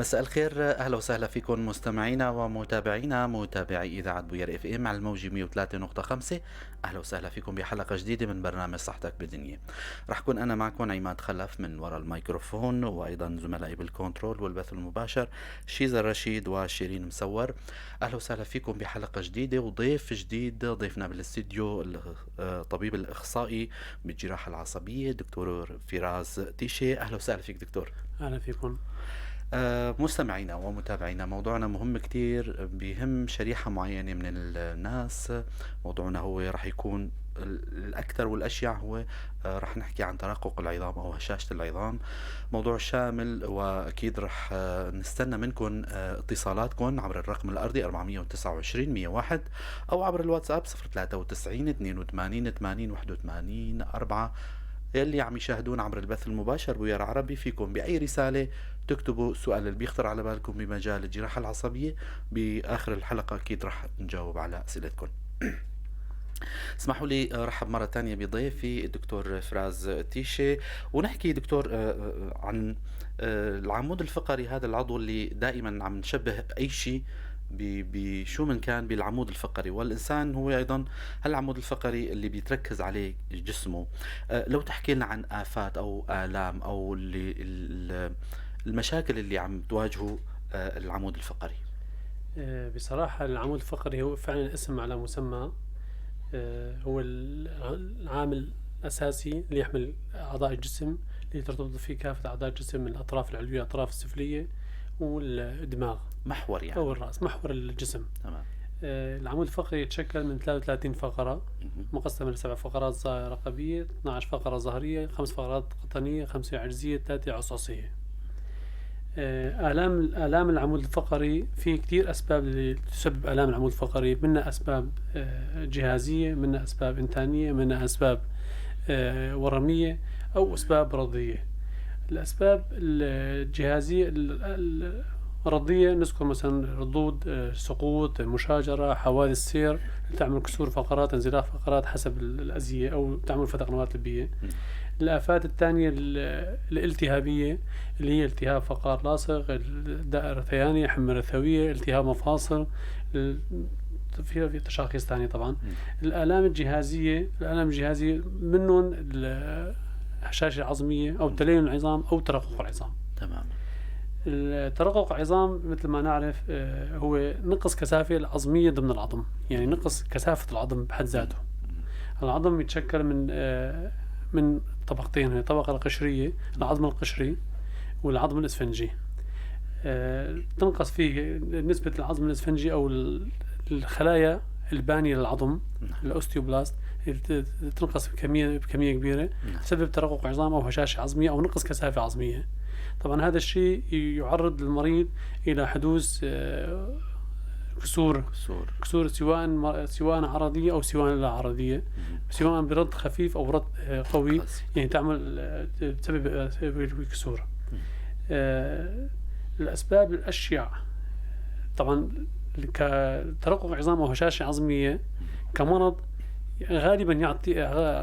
مساء الخير، اهلا وسهلا فيكم مستمعينا ومتابعينا متابعي اذاعة بوير FM على الموجة 103.5. اهلا وسهلا فيكم بحلقة جديدة من برنامج صحتك بالدنيا. رح كون انا معكم عماد خلف من وراء الميكروفون، وايضا زملائي بالكنترول والبث المباشر شيزا الرشيد وشيرين مسور. اهلا وسهلا فيكم بحلقة جديدة وضيف جديد. ضيفنا بالاستديو الطبيب الاخصائي بالجراحه العصبية دكتور فراس تيشي. اهلا وسهلا فيك دكتور. اهلا فيكم. مستمعينا ومتابعينا، موضوعنا مهم كتير، بيهم شريحة معينة من الناس. موضوعنا هو رح يكون الأكثر والأشيع، هو رح نحكي عن ترقق العظام أو هشاشة العظام. موضوع شامل، وأكيد رح نستنى منكم اتصالاتكم عبر الرقم الأرضي 429 101 أو عبر الواتساب 093 82 80 81 4. يلي عم يشاهدون عبر البث المباشر بوير عربي، فيكم بأي رسالة تكتبوا السؤال اللي بيخطر على بالكم بمجال الجراحة العصبية. بآخر الحلقة أكيد رح نجاوب على أسئلتكم. اسمحوا لي ارحب مرة ثانية بضيفي الدكتور فراز تيشي، ونحكي دكتور عن العمود الفقري، هذا العضو اللي دائما عم نشبه أي شيء بشو من كان بالعمود الفقري، والإنسان هو أيضا هالعمود الفقري اللي بيتركز عليه جسمه. لو تحكي لنا عن آفات أو آلام أو اللي المشاكل اللي عم تواجهه العمود الفقري. بصراحة العمود الفقري هو فعلا اسم على مسمى، هو العامل الأساسي اللي يحمل أعضاء الجسم، اللي ترتبط فيه كافة أعضاء الجسم من الأطراف العلوية والأطراف السفلية والدماغ، محور يعني، أو الرأس، محور الجسم. تمام. العمود الفقري يتشكل من 33 فقرة مقسمة لسبع فقرات رقبية، 12 فقرة ظهرية، 5 فقرات قطنية، 5 عجزية، 3 عصعصية. آلام العمود الفقري في كتير أسباب اللي تسبب آلام العمود الفقري، منها أسباب جهازية، منها أسباب إنتانية، منها أسباب ورمية أو أسباب رضية. الأسباب الجهازية الرضية نذكر مثلا رضوض، سقوط، مشاجرة، حوادث سير تعمل كسور فقرات، انزلاق فقرات حسب الأزية، أو تعمل فتق نواة لبية. الآفات الثانية الالتهابية اللي هي التهاب فقار لاصق، داء رثياني، حمى رثوية، التهاب مفاصل، في تشاخيص ثانية طبعا. الآلام الجهازية منهم الهشاشة العظمية أو تلين العظام أو ترقق العظام. تمام. الترقق العظام مثل ما نعرف هو نقص كثافة العظمية ضمن العظم، يعني نقص كثافة العظم بحد ذاته. العظم يتشكل من طبقتين، هي الطبقة القشرية، العظم القشري والعظم الإسفنجي. تنقص فيه نسبة العظم الإسفنجي أو الخلايا البانية للعظم، ال osteoblast، تنقص بكمية كبيرة، تسبب ترقق عظام أو هشاشة عظمية أو نقص كثافة عظمية. طبعا هذا الشيء يعرض المريض إلى حدوث كسور سواء عرضية أو سواء لا عرضية، سواء برد خفيف أو رد قوي، يعني تعمل تسبب كسور. الأسباب الأشيع طبعا كترقق عظام أو هشاشة عظمية كمرض غالبا يعطي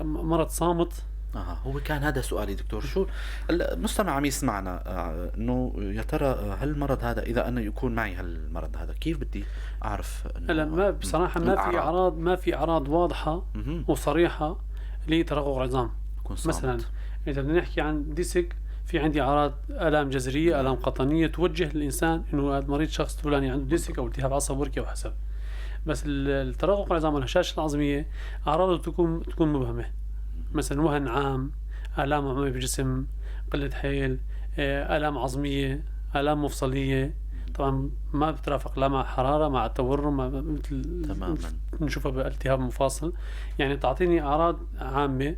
مرض صامت. هو كان هذا سؤالي دكتور، شو المستمع عم يسمعنا انه يا ترى هالمرض هذا اذا انا يكون معي هالمرض هذا كيف بدي اعرف؟ لا، ما بصراحة ما في اعراض واضحة وصريحة لترقق عظام. مثلا اذا بدنا نحكي عن disc، في عندي اعراض الام جذرية، الام قطنيه توجه للانسان انه هذا المريض شخص فلاني عنده disc او التهاب عصب وركي او حسب. بس الترقق العظام والهشاشه العظميه اعراضه تكون مبهمة، مثلا وهن عام، آلام عامة بالجسم، قلة حيل، آلام عظمية، آلام مفصلية. طبعا ما بترافق لا مع حرارة مع تورم، مثل تماما نشوفها بالتهاب مفاصل. يعني تعطيني أعراض عامة.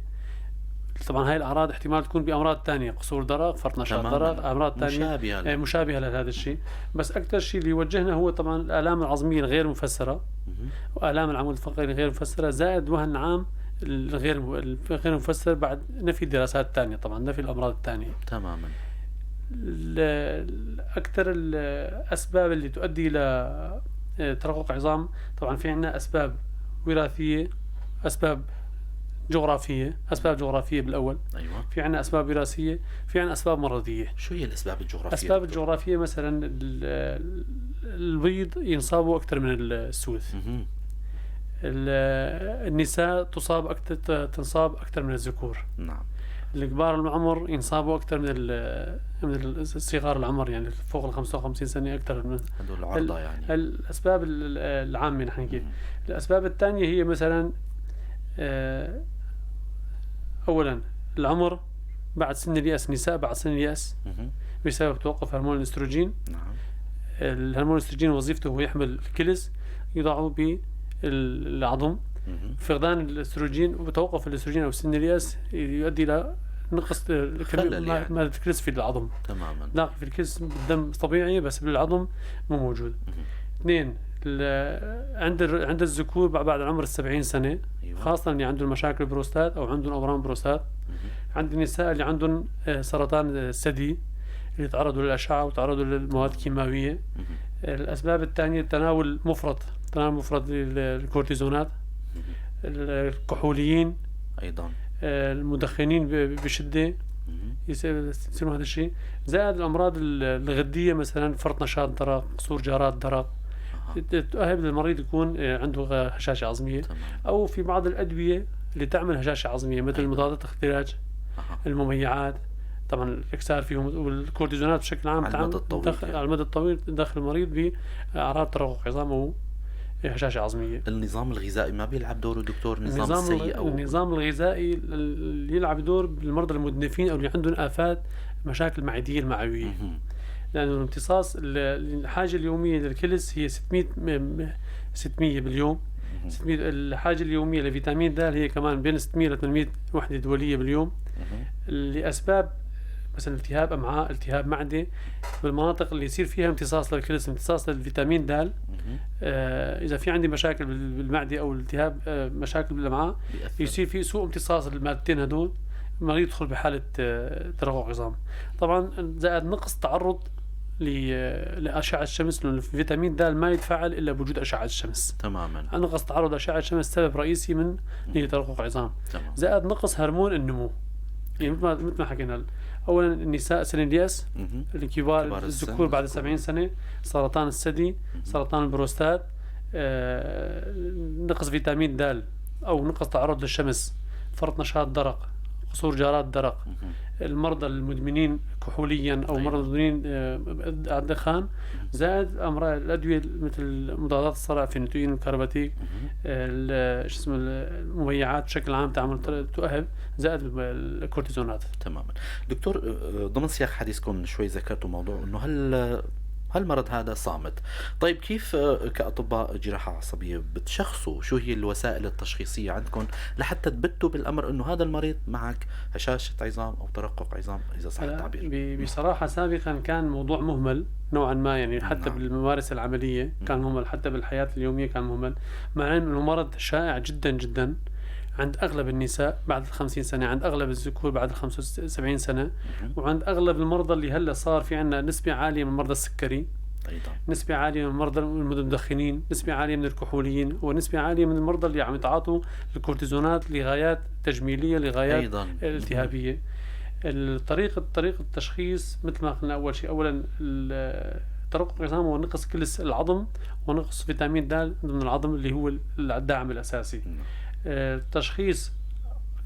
طبعا هاي الأعراض احتمال تكون بأمراض تانية، قصور درق، فرط نشاط درق، أمراض تانية مشابهة لهذا الشيء. بس أكثر شيء اللي يوجهنا هو طبعا الآلام العظمية الغير مفسرة وآلام العمود الفقري الغير مفسرة، زائد وهن عام الغير مفسر بعد نفي الدراسات الثانية، طبعا نفي الأمراض الثانية. تماما. أكثر الأسباب اللي تؤدي إلى ترقق عظام، طبعا في عندنا أسباب وراثية، أسباب جغرافية، أسباب جغرافية بالأول. أيوة. في عندنا أسباب وراثية، في عندنا أسباب مرضية. شو هي الأسباب الجغرافية؟ الأسباب دكتور؟ الجغرافية مثلا البيض ينصابوا أكثر من السود. النساء تصاب أكثر، تنصاب أكثر من الذكور. الكبار العمر ينصابوا أكثر من صغار العمر، يعني فوق ال 55 سنة أكثر من هدول العرضة يعني. الأسباب العامة نحن نحكي. الأسباب الثانية هي مثلا، أولا العمر بعد سن اليأس، النساء بعد سن اليأس بسبب توقف هرمون الاستروجين. الهرمون الاستروجين وظيفته هو يحمل الكلس، يضعه بالعظم. فقدان الاستروجين وتوقف الاستروجين او سن اليأس يؤدي الى نقص خلل يعني. مادة الكلس في العظم. نلاقي في الكلس بالدم طبيعي بس بالعظم مو موجود. اثنين، عند الذكور بعد عمر 70 سنة، خاصة اللي عندهم مشاكل بروستات أو عندهم أورام بروستات. عند النساء اللي عندهم سرطان الثدي، اللي تعرضوا للأشعة وتعرضوا للمواد الكيماوية. الأسباب الثانية التناول مفرط، تناول مفرط للكورتيزونات، الكحوليين أيضا، المدخنين بشدة يصيرون هذا الشيء. زائد الأمراض الغدية مثلا فرط نشاط درق، قصور جارات درق، تؤهل للمريض يكون عنده هشاشة عظمية. أو في بعض الأدوية اللي تعمل هشاشة عظمية مثل مضادات الاختلاج، المميعات، طبعا الإكسار فيهم، والكورتيزونات بشكل عام على المدى الطويل يعني. على المدى الطويل تدخل المريض بأعراض ترقق عظام أو هشاشة عظمية. النظام الغذائي ما بيلعب دوره دكتور؟ النظام السيء أو النظام الغذائي اللي يلعب دور بالمرضى المدنفين أو اللي عندهم آفات مشاكل معدية المعوية. لأنه الامتصاص الحاجة اليومية للكلس هي 600 باليوم. 600. الحاجة اليومية لفيتامين د هي كمان بين 600 ل 800 وحدة دولية باليوم. لأسباب مثلا التهاب أمعاء، التهاب معدة، بالمناطق اللي يصير فيها امتصاص للكلس، امتصاص للفيتامين د. إذا في عندي مشاكل بالمعدة أو التهاب، مشاكل بالأمعاء، بيأثر. يصير في سوء امتصاص للمادتين هدول، المريض يدخل بحالة ترقق عظام. طبعا زائد نقص تعرض لأشعة الشمس، لأنه الفيتامين د ما يتفاعل إلا بوجود أشعة الشمس. نقص تعرض لأشعة الشمس سبب رئيسي من لترقق عظام. زائد نقص هرمون النمو، يعني مثل ما حكينا أولا النساء سن اليأس، الكبار كبار السن، الذكور بعد الذكور. 70 سنة، سرطان الثدي، سرطان البروستات، نقص فيتامين د أو نقص تعرض للشمس، فرط نشاط درق، قصور جارات درق، المرضى المدمنين كحوليا أو مرضى المدمنين، الدخان، زائد أمراض الأدوية مثل مضادات الصرع، فينيتوين، الكارباتيك، المميعات بشكل عام تعمل تؤهب، زائد الكورتيزونات. تماما. دكتور، ضمن سياق حديثكم من شوي ذكرتوا موضوع إنه هالمرض هذا صامت. طيب كيف، كأطباء جراحة عصبية بتشخصوا؟ شو هي الوسائل التشخيصية عندكم لحتى تبتوا بالأمر إنه هذا المريض معك هشاشة عظام أو ترقق عظام إذا صح التعبير؟ بصراحة سابقا كان موضوع مهمل نوعا ما، حتى بالممارسة العملية كان مهمل، حتى بالحياة اليومية كان مهمل، مع العلم إنه مرض شائع جدا جدا عند أغلب النساء بعد 50 سنة، عند أغلب الذكور بعد 75 سنة، وعند أغلب المرضى اللي هلا صار في عندنا نسبة عالية من مرضى السكري، نسبة عالية من مرضى المدخنين، نسبة عالية من الكحوليين، ونسبة عالية من المرضى اللي عم يتعاطوا الكورتيزونات لغايات تجميلية، لغايات التهابية. طريقة التشخيص مثل ما قلنا أول شيء، أولاً ترقق العظام هو نقص كلس العظم ونقص فيتامين د ضمن العظم اللي هو الداعم الأساسي. التشخيص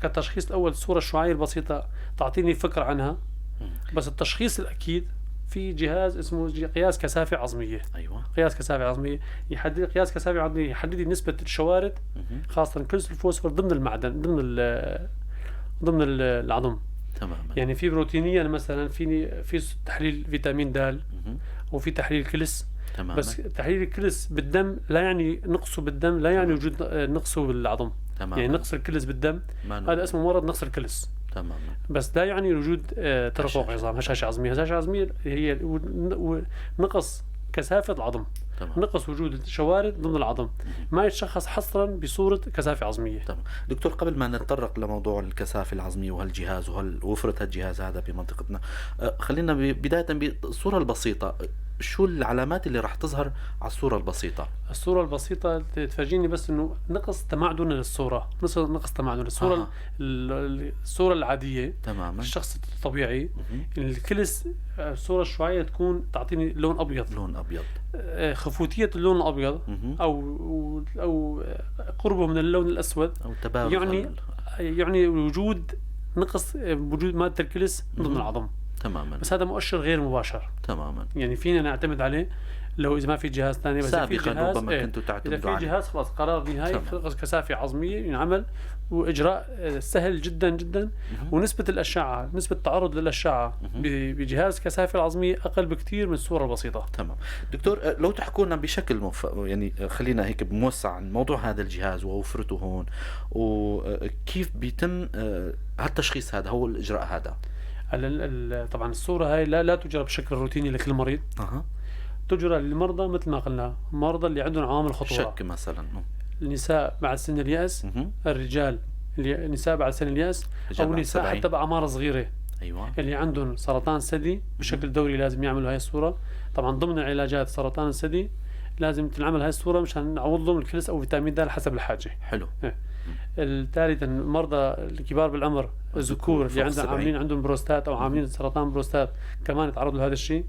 كتشخيص الأول الصورة الشعاعية البسيطة تعطيني فكرة عنها، بس التشخيص الأكيد في جهاز اسمه قياس كثافة عظمية. قياس كثافة عظمية يحدد قياس كثافة عظمية يحدد لي نسبة الشوارد، خاصة كلس الفوسفور ضمن المعدن، ضمن العظم. في بروتينيا مثلا في تحليل فيتامين د وفي تحليل كلس. بس تحليل الكلس بالدم لا يعني نقصه بالدم، لا يعني وجود نقصه بالعظم. يعني نقص الكلس بالدم هذا اسمه مرض نقص الكلس. بس لا يعني وجود ترقق عظام، هشاشة عظمية. هشاشة عظمية هي نقص كثافة العظم. نقص وجود الشوارد ضمن العظم. ما يتشخص حصرا بصورة كثافة عظمية. دكتور، قبل ما نتطرق لموضوع الكثافة العظمية وهالجهاز وهالوفرة هالجهاز هذا بمنطقتنا، خلينا بداية بالصورة البسيطة. شو العلامات اللي رح تظهر على الصورة البسيطة؟ الصورة البسيطة تفرجيني بس انه نقص تمعدن للصورة، نقص تمعدن الصورة. الصورة العادية تماما الشخص الطبيعي الكلس الصورة الشعاعية تكون تعطيني لون ابيض، لون ابيض، خفوتية اللون الابيض او قربه من اللون الاسود او تباين، يعني وجود نقص وجود مادة الكلس ضمن العظم. تماما. بس هذا مؤشر غير مباشر. تماما. يعني فينا نعتمد عليه لو اذا ما في جهاز ثاني، بس سابقا في جهاز ربما كنتوا تعتمدوا عليه. اذا في جهاز خلاص قرار نهائي، كثافة عظميه ينعمل، واجراء سهل جدا جدا. ونسبه الاشعة، نسبه التعرض للاشعه بجهاز كثافة العظميه اقل بكثير من الصورة البسيطة. تمام. دكتور، لو تحكوا لنا بشكل يعني خلينا هيك بموسع عن موضوع هذا الجهاز ووفرته هون، وكيف بيتم هالتشخيص هذا هو الاجراء هذا؟ طبعا الصورة هاي لا تجرى بشكل روتيني لكل مريض. تجرى للمرضى مثل ما قلنا، المرضى اللي عندهم عوامل خطورة، شك مثلا، النساء بعد سن اليأس، الرجال اللي النساء بعد سن اليأس، او النساء حتى باعمار صغيرة. ايوه، اللي عندهم سرطان ثدي بشكل دوري لازم يعملوا هاي الصورة. طبعا ضمن علاجات سرطان الثدي لازم تنعمل هاي الصورة مشان نعوض لهم الكلس او فيتامين د حسب الحاجة. حلو. ثالثا المرضى الكبار بالعمر، الذكور اللي عندهم عاملين عندهم بروستات او عاملين سرطان بروستات كمان يتعرضوا لهذا الشيء.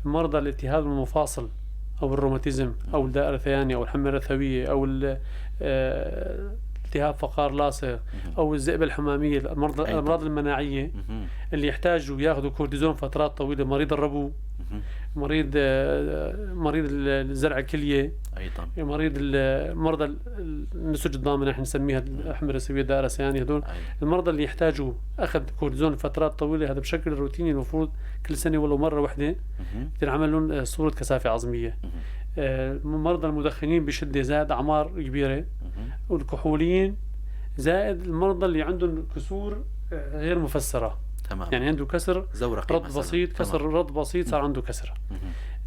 مرضى الالتهاب المفاصل او الروماتيزم او الداء الرثياني او الحمى الرثويه او التهاب فقار لاصق او الذئبه الحماميه، المرضى الامراض المناعية اللي يحتاجوا ياخذوا كورتيزون فترات طويلة، مريض الربو، مريض الزرع الكلية ايضا، مريض مرضى النسج الضامن نحن نسميها الحمى الرثويه الداء الرثياني، هذول المرضى اللي يحتاجوا اخذ كورتيزون فترات طويلة، هذا بشكل روتيني المفروض كل سنة ولو مرة واحدة تنعمل لهم صوره كثافة عظميه. مرضى المدخنين بشده زائد اعمار كبيرة، والكحوليين، زائد المرضى اللي عندهم كسور غير مفسره. تمام. يعني عنده كسر زورقي رد بسيط، كسر رد بسيط صار عنده كسر.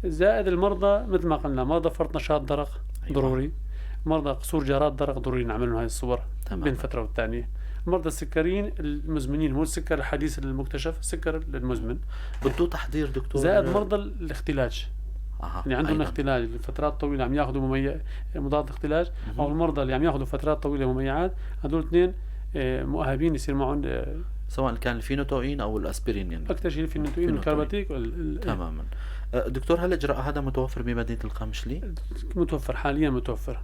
زائد المرضى مثل ما قلنا، مرضى فرط نشاط درق. أيوة. ضروري، مرضى قصور جارات درق ضروري نعمل لهم هاي الصور. تمام. بين فترة والثانية. مرضى السكريين المزمنين، مو السكر الحديث المكتشف، السكر المزمن بده تحضير دكتور. زائد مرضى الاختلاج. اللي عندهم اختلاج لفترات طويلة عم ياخذوا مضاد اختلاج، او المرضى اللي عم ياخذوا فترات طويلة مميعات، هدول اثنين مؤهبين يصير معهم سواء كان الفينوتوين او الاسبرين، يعني اكثر شيء الفينوتوين والكارباتيك. تماما. دكتور، هل الاجراء هذا متوفر بمدينة القامشلي؟ متوفر حاليا، متوفر.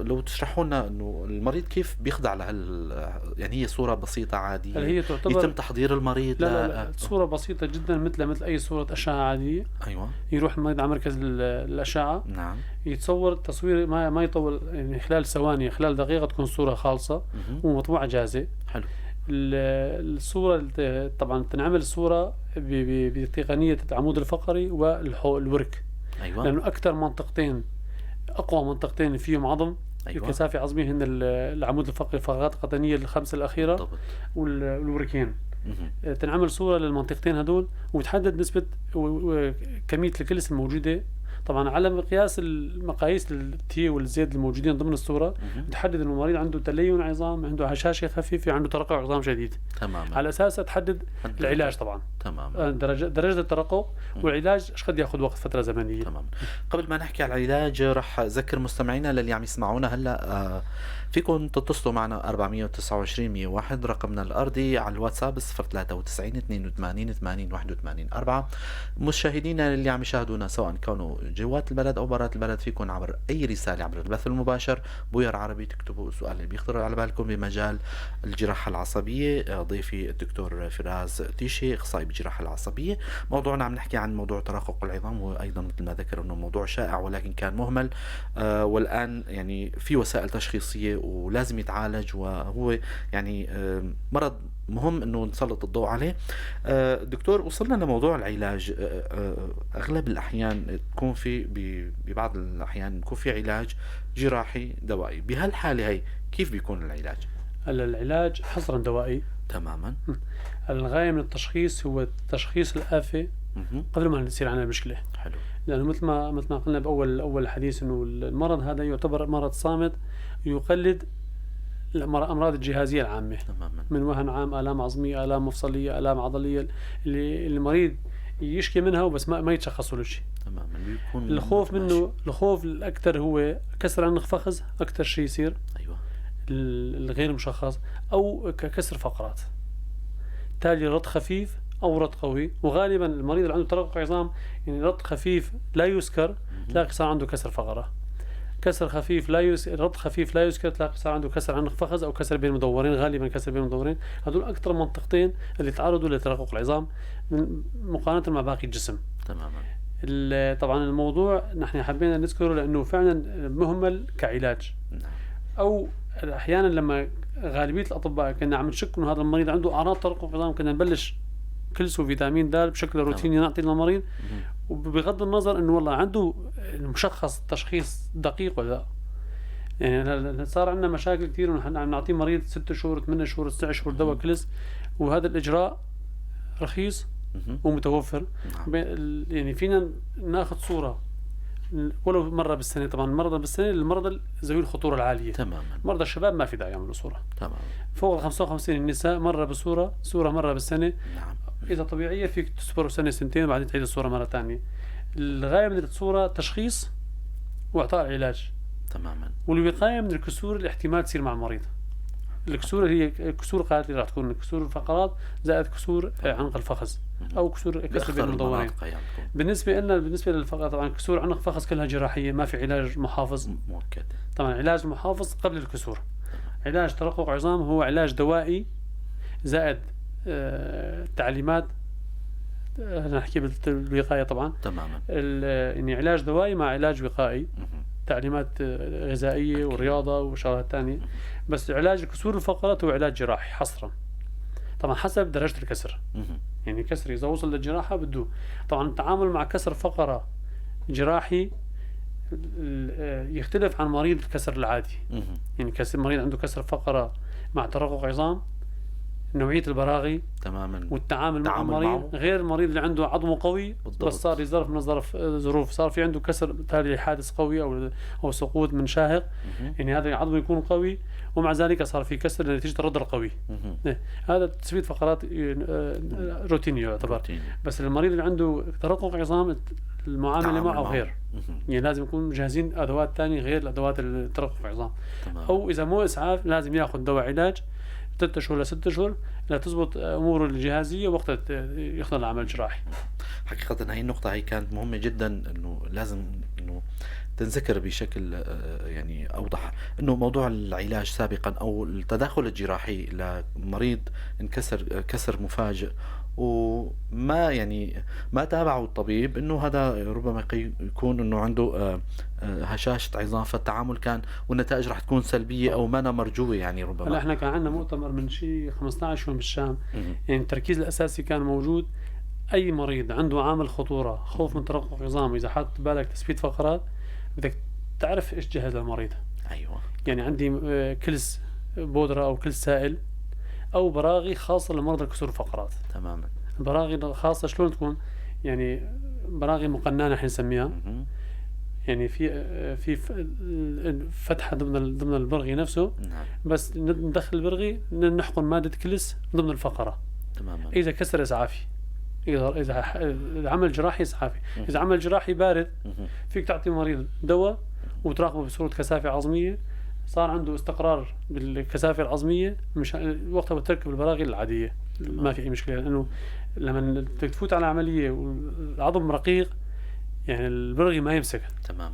لو تشرحوا لنا انه المريض كيف بيخضع لهال، يعني هي صوره بسيطة عادية هل هي تعتبر يتم تحضير المريض؟ لا لا، لا. صوره بسيطة جدا مثل اي صوره اشعه عادية. ايوه. يروح المريض على مركز الاشعة. نعم. يتصور تصوير ما يطول، يعني خلال ثواني، خلال دقيقة تكون الصورة خالصة ومطبوعه جاهزة. حلو. الصورة طبعا تنعمل الصورة بتقنية العمود الفقري والورك. أيوة. لأنه أكثر منطقتين، أقوى منطقتين فيهم عظم. أيوة. الكثافة عظمية هن العمود الفقري، الفقرات القطنية الخمسة الأخيرة. بالضبط. والوركين. تنعمل صورة للمنطقتين هدول وتحدد نسبة وكمية الكلس الموجودة، طبعا على مقياس المقاييس ال T وال Z الموجودين ضمن الصورة. تحدد انه المريض عنده تلين عظام، عنده هشاشة خفيفة، عنده ترقع عظام شديد. تماما. على اساسها تحدد العلاج طبعا. تماما. درجه الترقق والعلاج ايش قد ياخذ وقت، فترة زمنية. تماما. قبل ما نحكي على العلاج رح اذكر مستمعينا للي عم يسمعونا هلا، فيكم تتصلوا معنا 429 101 رقمنا الارضي، على الواتساب 093 82 80 81 4. مشاهدينا اللي عم يشاهدونا سواء كانوا جوات البلد او برات البلد، فيكم عبر اي رسالة عبر البث المباشر بوير عربي تكتبوا السؤال اللي بيخطر على بالكم بمجال الجراحة العصبية. ضيفي الدكتور فراس تيشي، اخصائي بالجراحه العصبية. موضوعنا عم نحكي عن موضوع ترقق العظام، وايضا مثل ما ذكر انه موضوع شائع ولكن كان مهمل، والان يعني في وسائل تشخيصيه ولازم يتعالج، وهو يعني مرض مهم انه نسلط الضوء عليه. دكتور، وصلنا لموضوع العلاج. اغلب الاحيان تكون في ببعض الاحيان يكون في علاج جراحي دوائي، بهالحالة هي كيف بيكون العلاج؟ العلاج حصرا دوائي. تماما. الغاية من التشخيص هو تشخيص الآفة قبل ما يصير عندنا مشكلة. حلو. لانه مثل ما قلنا باول اول حديث انه المرض هذا يعتبر مرض صامت يقلد الامراض الجهازيه العامة. تماما. من وهن عام، الام عظميه، الام مفصلية، الام عضلية، اللي المريض يشكي منها وبس ما يتشخصوا له شيء. تماما، بيكون الخوف ماشي. منه، الخوف الاكثر هو كسر عنق فخذ، اكثر شيء يصير. الغير مشخص، او كسر فقرات، تالي رد خفيف او رد قوي. وغالبا المريض اللي عنده ترقق عظام يعني رد خفيف لا يذكر، تلاقي صار عنده كسر فقره. كسر خفيف لا رد خفيف لا يذكر، تلاقي صار عنده كسر عنق فخذ او كسر بين مدورين، غالبا كسر بين مدورين. هذول اكثر منطقتين اللي تعرضوا لترقق العظام مقارنة مع باقي الجسم. طبعا الموضوع نحن حبينا نذكره لانه فعلا مهمل كعلاج. او احيانا لما غالبية الاطباء كنا عم نشك انه هذا المريض عنده اعراض ترقق عظام، كنا نبلش كلس وفيتامين د بشكل روتيني نعطي للمريض، وبغض النظر انه والله عنده مشخص تشخيص دقيق ولا لا. يعني صار عندنا مشاكل كثير ونحن عم نعطيه مريض 6 شهور، 8 شهور، 9 شهور دواء كلس، وهذا الاجراء رخيص ومتوفر. يعني فينا ناخذ صوره ولو مرة بالسنة. طبعا مرة بالسنة للمرضى ذوي الخطورة العالية. مرضى الشباب ما في داعي يعملوا صوره. فوق ال 55 النساء مرة بصورة، صوره مرة بالسنة. اذا طبيعية فيك تصبر سنة سنتين وبعدين تعيد الصورة مرة ثانية. الغاية من الصورة تشخيص واعطاء العلاج. والوقاية من الكسور الاحتمال تصير مع المريض. الكسور هي كسور قالت لي راح تكون كسور الفقرات زائد كسور عنق الفخذ او كسور كسر بأخطر بين المدورين. المناطق يعني تكون. بالنسبة لنا، بالنسبة للفقرات طبعا كسور عنق فخذ كلها جراحية، ما في علاج محافظ. مؤكد. طبعا علاج محافظ قبل الكسور. علاج ترقق عظام هو علاج دوائي زائد تعليمات، نحكي بالوقايه طبعا. يعني علاج دوائي مع علاج وقائي. تعليمات غذائية ورياضة وشغلات ثانية. بس علاج كسور الفقرات هو علاج جراحي حصرا، طبعا حسب درجه الكسر. يعني كسر اذا وصل للجراحه بده طبعا التعامل مع كسر فقره جراحي يختلف عن مريض الكسر العادي. يعني كسر مريض عنده كسر فقره مع ترقق عظام، نوعية البراغي والتعامل مع التعامل المريض معه. غير المريض اللي عنده عظمه قوي بس صار لظرف من الظروف صار في عنده كسر، بالتالي حادث قوي او سقوط من شاهق. يعني هذا عظمه يكون قوي ومع ذلك صار في كسر نتيجة الرد القوي. هذا تثبيت فقرات روتيني يعتبر. روتيني. بس المريض اللي عنده ترقق عظام المعاملة التعامل معه معه. غير. يعني لازم يكون جاهزين ادوات ثانية غير الادوات الترقق عظام. او اذا مو اسعاف لازم ياخذ دواء علاج 3 شهور ل 6 شهور لتزبط اموره الجهازيه وقتها يخضع لعمل جراحي. حقيقة هاي النقطة هي كانت مهمة جدا، انه لازم انه تنذكر بشكل يعني اوضح، انه موضوع العلاج سابقا او التدخل الجراحي لمريض انكسر كسر مفاجئ وما يعني ما تابعه الطبيب، انه هذا ربما يكون انه عنده هشاشة عظام، فالتعامل كان والنتائج راح تكون سلبية او ما مرجوة يعني ربما. هلا احنا كان عندنا مؤتمر من شيء 15 يوم بالشام، يعني التركيز الاساسي كان موجود اي مريض عنده عامل خطورة، خوف من ترقق عظام، اذا حاط بالك تثبيت فقرات بدك تعرف ايش تجهز للمريض. يعني عندي كلس بودرة او كلس سائل او براغي خاصة لمرضى كسور الفقرات. البراغي الخاصة شلون تكون؟ يعني براغي مقننه احنا نسميها. يعني في فتحه ضمن البرغي نفسه. بس ندخل البرغي نحقن مادة كلس ضمن الفقرة. اذا كسر اسعافي، اذا عمل جراحي اسعافي، اذا عمل جراحي بارد فيك تعطي مريض دواء وتراقبه بصورة كثافة عظميه، صار عنده استقرار بالكثافه العظميه، مش وقتها بتركب البراغي العادية. ما في اي مشكلة، لانه لما تفوت على عملية والعظم رقيق يعني البرغي ما يمسك.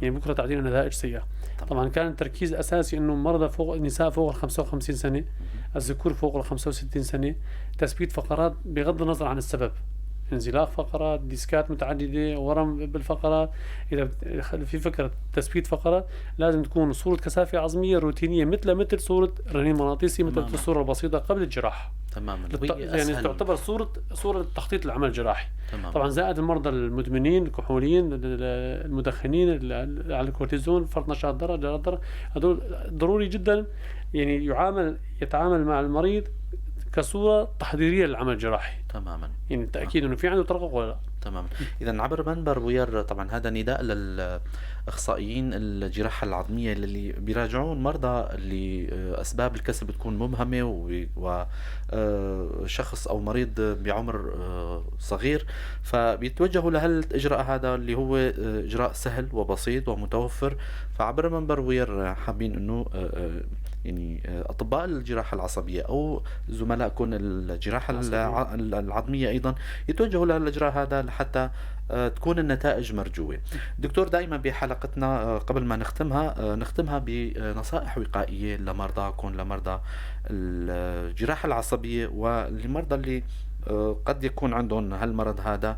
يعني بكره تعطينا نتائج سيئه. طبعا كان التركيز الاساسي انه مرضى فوق النساء فوق ال 55 سنة، الذكور فوق ال 65 سنة، تثبيت فقرات بغض النظر عن السبب، انزلاق فقرات، ديسكات متعددة، ورم بالفقرات. اذا في فكرة تثبيت فقرات لازم تكون صوره كثافة عظميه روتينيه مثل صوره رنين مغناطيسي، مثل الصورة البسيطة قبل الجراحة. وهي يعني أسهل. تعتبر صوره تخطيط العمل الجراحي. طبعا زائد المرضى المدمنين، الكحوليين، المدخنين، على الكورتيزون، فرط نشاط درجه، هذول ضروري جدا يعني يتعامل مع المريض كصوره تحضيرية للعمل الجراحي. يعني التاكيد انه في عنده ترقق ولا لا. تماما. إذا عبر منبر بوير طبعا هذا نداء للأخصائيين الجراحة العظمية اللي بيراجعون مرضى اللي أسباب الكسر بتكون مبهمة وشخص أو مريض بعمر صغير، فبيتوجهوا لهالإجراء هذا اللي هو إجراء سهل وبسيط ومتوفر. فعبر منبر بوير حابين إنه أطباء الجراحة العصبية أو زملائكم الجراحة العظمية أيضا يتوجهوا للإجراء هذا لحتى تكون النتائج مرجوة. دكتور، دائما بحلقتنا قبل ما نختمها نختمها بنصائح وقائية لمرضاكم، لمرضى الجراحة العصبية ولمرضى اللي قد يكون عندهم هالمرض هذا.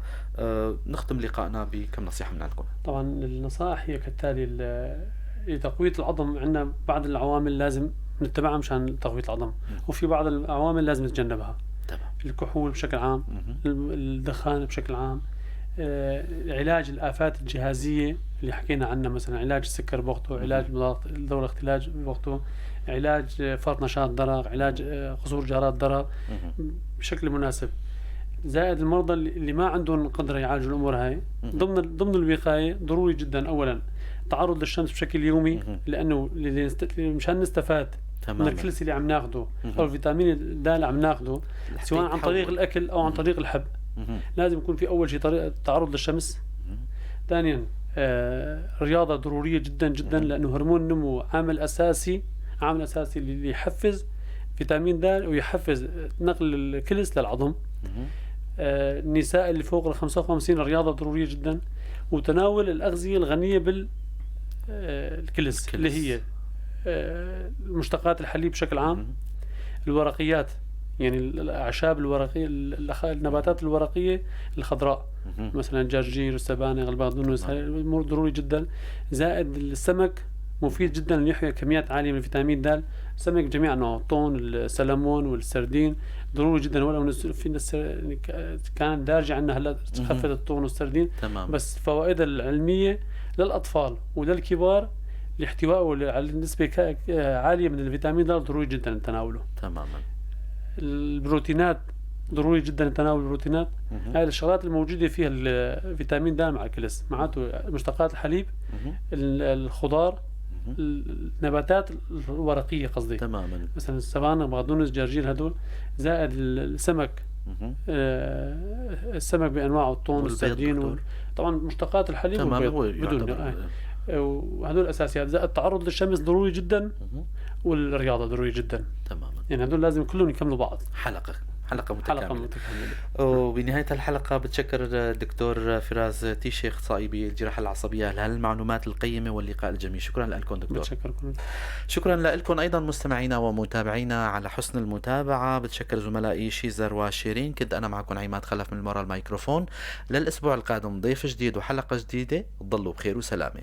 نختم لقائنا بكم نصيحة من عندكم. طبعا النصائح هي كالتالي: لتقوية العظم عندنا بعض العوامل لازم نتبعها مشان تقوية العظم، وفي بعض العوامل لازم نتجنبها. الكحول بشكل عام، الدخان بشكل عام، علاج الآفات الجهازية اللي حكينا عنها، مثلا علاج السكر بوقته، علاج دور الاختلاج بوقته، علاج فرط نشاط درق، علاج قصور جارات درق بشكل مناسب. زائد المرضى اللي ما عندهم قدرة يعالجوا الأمور هاي، ضمن الوقاية ضروري جدا أولا تعرض للشمس بشكل يومي، لأنه مشان نستفاد من الكلس اللي عم ناخده أو الفيتامين د اللي عم ناخده، سواء عن طريق الأكل أو عن طريق الحب. لازم يكون في أول شيء طريقة تعرض للشمس. ثانيا رياضة ضرورية جدا جدا، لأنه هرمون النمو عامل أساسي اللي يحفز فيتامين د ويحفز نقل الكلس للعظم. النساء اللي فوق ال 55 الرياضة ضرورية جدا، وتناول الأغذية الغنية بالكلس اللي هي مشتقات الحليب بشكل عام، الورقيات يعني الأعشاب الورقية، النباتات الورقية الخضراء مثلا الجرجير، السبانخ، البقدونس، الأمور ضروري جدا. زائد السمك مفيد جدا ليحوي كميات عالية من فيتامين د، السمك جميع أنواعه، الطون، السلمون والسردين ضروري جدا. ولو في ناس كانت دارجة عندنا هلا خفت الطون والسردين. بس فوائدها العلمية للأطفال وللكبار لاحتوائه على نسبة عالية من الفيتامين د ضروري جدا تناوله. تماما. البروتينات ضروري جدا تناول البروتينات. هاي الشغلات الموجودة فيها الفيتامين د مع الكلس، معناته مشتقات الحليب، الخضار، النباتات الورقية قصدي. تماما. مثلا السبانخ، بقدونس، جرجير، هدول، زائد السمك. السمك بأنواعه، الطون والسردين، طبعا مشتقات الحليب والبيض بدون وهدول الأساسيات. زائد التعرض للشمس ضروري جدا، والرياضة ضروري جدا. تماما. يعني هدول لازم كلهم يكملوا بعض. حلقة متكاملة. وبنهاية الحلقة بتشكر الدكتور فراس تيشي اخصائي بالجراحة العصبية لهالمعلومات القيمة واللقاء الجميل. شكرا لكم دكتور. بتشكركم. شكرا لكم أيضا مستمعينا ومتابعينا على حسن المتابعة. بتشكر زملائي شيزر وشيرين. كنت أنا معكم عماد خلف من وراء الميكروفون. للأسبوع القادم ضيف جديد وحلقة جديدة. تضلوا بخير وسلامة.